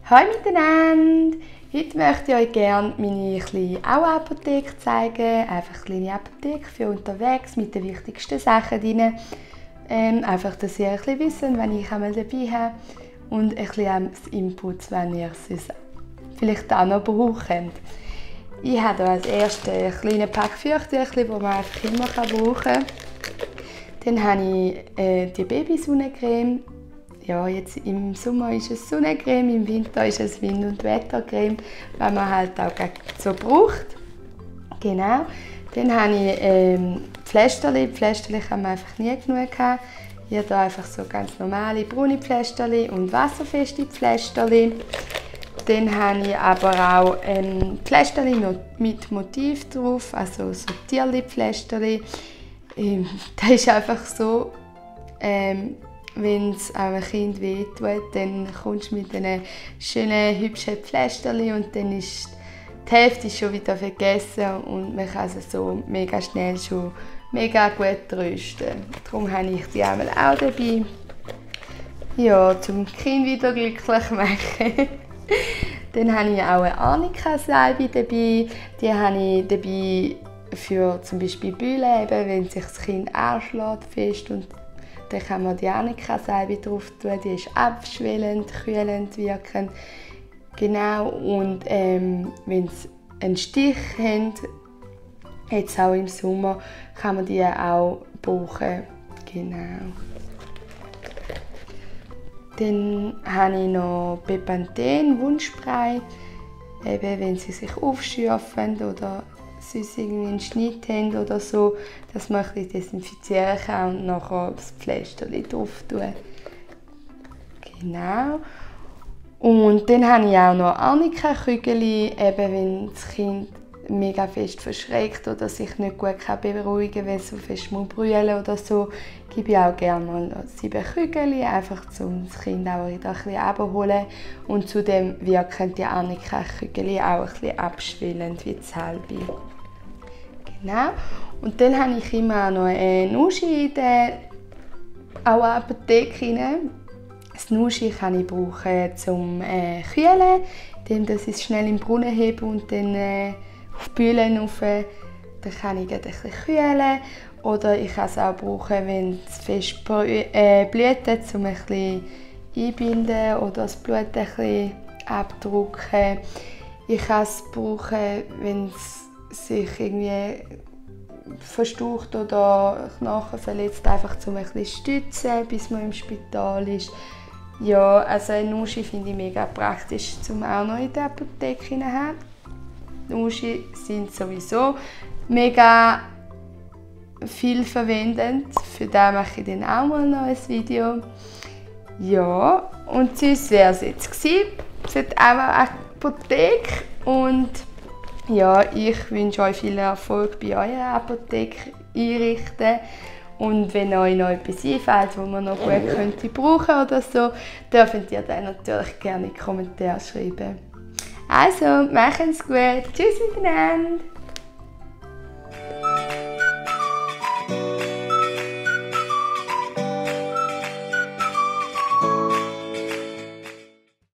Hallo miteinander! Heute möchte ich euch gerne meine kleine Apotheke zeigen. Einfach eine kleine Apotheke für unterwegs mit den wichtigsten Sachen drin. Einfach, dass ihr ein bisschen wisst, wenn ich einmal dabei habe. Und ein bisschen Input, wenn ihr es vielleicht auch noch braucht. Ich habe hier als erstes einen kleinen Pack Feuchttücher, die man einfach immer brauchen kann. Dann habe ich die Babysonnencreme. Ja, jetzt im Sommer ist es Sonnencreme, im Winter ist es Wind- und Wettercreme, weil man halt auch so braucht. Genau. Dann habe ich Pflästerli. Pflästerli kann man einfach nie genug haben. Hier da einfach so ganz normale braune Pflästerli und wasserfeste Pflästerli. Dann habe ich aber auch Pflästerli mit Motiv drauf, also so Tierli-Pflästerli. Das ist einfach so, wenn es einem Kind wehtut, dann kommst du mit diesen schönen, hübschen Pflästerli und dann ist die Hälfte schon wieder vergessen und man kann es so mega schnell schon mega gut trösten. Darum habe ich die einmal auch dabei. Ja, zum Kind wieder glücklich machen. Dann habe ich auch eine Arnika-Salbe dabei. Die habe ich dabei für zum Beispiel Bühlen, wenn sich das Kind anschlägt fest. Und dann kann man die Arnika-Salbe drauf tun. Die ist abschwellend, kühlend wirkend. Genau. Und wenn sie einen Stich haben, jetzt auch im Sommer, kann man die auch brauchen. Genau. Dann habe ich noch Bepanthen Wundspray, eben wenn sie sich aufschürfen oder sonst irgendwie einen Schnitt haben oder so, dass man ein bisschen desinfizieren kann und nachher das Pflästerchen drauf tun. Genau. Und dann habe ich auch noch Arnika-Kügel, eben wenn das Kind mega fest verschreckt oder sich nicht gut beruhigen kann, weil es so fest brüllen oder so, gebe ich auch gerne mal 7 Kügel, einfach um das Kind auch wieder ein bisschen abzuholen. Und zudem wirken die Arnika-Kügel auch ein bisschen abschwellend wie das halbe. Genau. Und dann habe ich immer noch eine Nuschi in der Apotheke rein. Das Nuschi kann ich brauchen zum Kühlen, indem ich es schnell im Brunnen hebe und dann auf die Bühlen rauf. Dann kann ich ein bisschen kühlen. Oder ich kann es auch brauchen, wenn es fest blutet, um ein bisschen einbinden oder das Blut ein bisschen abdrücken. Ich kann es brauchen, wenn es sich irgendwie verstaucht oder Knochen verletzt, einfach um ein bisschen stützen, bis man im Spital ist. Ja, also eine Nuschi finde ich mega praktisch, um auch noch in der Apotheke zu haben. Nuschi sind sowieso mega viel verwendend. Für das mache ich dann auch mal noch ein Video. Ja, und sonst wäre es jetzt gewesen für die Apotheke. Und ja, ich wünsche euch viel Erfolg bei eurer Apotheke einrichten. Und wenn euch noch etwas einfällt, das man noch gut könnte brauchen oder so, dürft ihr dann natürlich gerne in die Kommentare schreiben. Also, machen's gut. Tschüss miteinander.